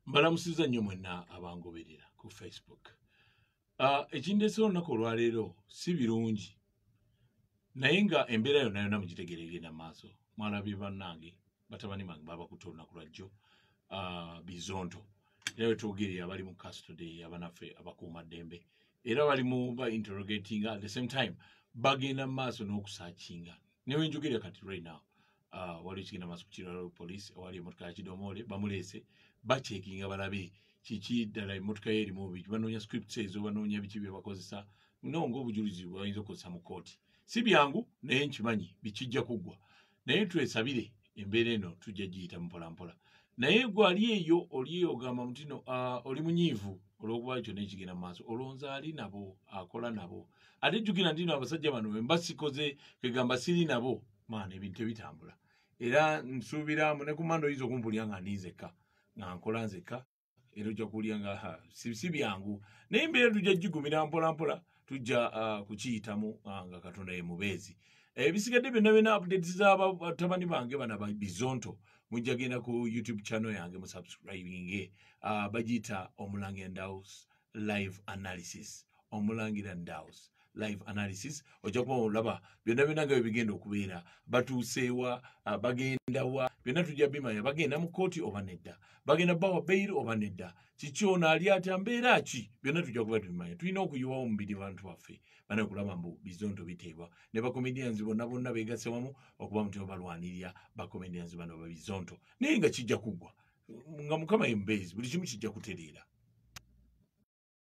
Mbalamusiza nnyo mwenna abangoberera ku Facebook. Ekindeese olunaku olwaleero si birungi, naye nga embeera yonna yonna mugitegeera egenda mu maaso. Mwalabye bannange, batabani bange babakutte olunaku lwajjo, Bizonto, era wetwogerera abali mu custody abanaffe abakuumaddembe, era bali mu ba interrogating. At the same time bagenda mu maaso n'okusearchinga. Newenjogerera kati, right now, waliwo ekigenda maaso ku Kiralo Police, awali emotoka ya Kidomole. Bamuleese, bacheckinga balabe kiki ddala emotoka ye erimu biki. Banoonya scripts ezo, banoonya biki bye bakozesa no ng'obujulizi bwe bayinza okukozesa mu kooti. Si byangu, naye nkimanyi bikijja kuggwa, naye twesabire embeera eno tujja giyita mpolampola. Naye gwe ali eyo, oli eyo ogamba mutino, oli munyiivu olw'okuba kyonna ekigenda mu maaso, olonza ali nabo, akola nabo. Ate jjukira nti no abasajja bano bwe mba sikoze, kwegamba siri nabo, maana ebintu tebitambula. Era nsuubira ne ku Mande oyinza okumpulira nga ndi nzekka, nga nkola nzekka, era ojja kuwulira nga ha, si byangu, naye embeera tujja gigumira mpola mpola, tujja kukiyitamu, nga Katonda ye mubeezi. Ebisigadde byonna byonna, updates z'abatabani bange bana ba Bizonto, mujja genda ku YouTube channel yange musubscribinge, bagiyita Omulangira Ndaus Live Analysis. Omulangira Ndaus Live Analysis, ojja kuba olaba byonna byonna nga bwe bigenda okubeera, batuuseewa, bagenda wa, byonna tujja bimanya. Bagenda mu kooti oba nedda, bagenda bawa bail oba nedda, kiki, ono ali atya, mbeera ki, byonna tujja kuba tubimanya. Tulina okuyiwawo omubiri bantu baffe bana kulaba mbu Bizonto biteebwa ne bacomedians bonna bonna begasse wamu okuba muti balwanirira bacomedians bano ba Bizonto, naye nga kijja kuggwa nga Mukama ye mubeezi, buli kimu kijja kutereera.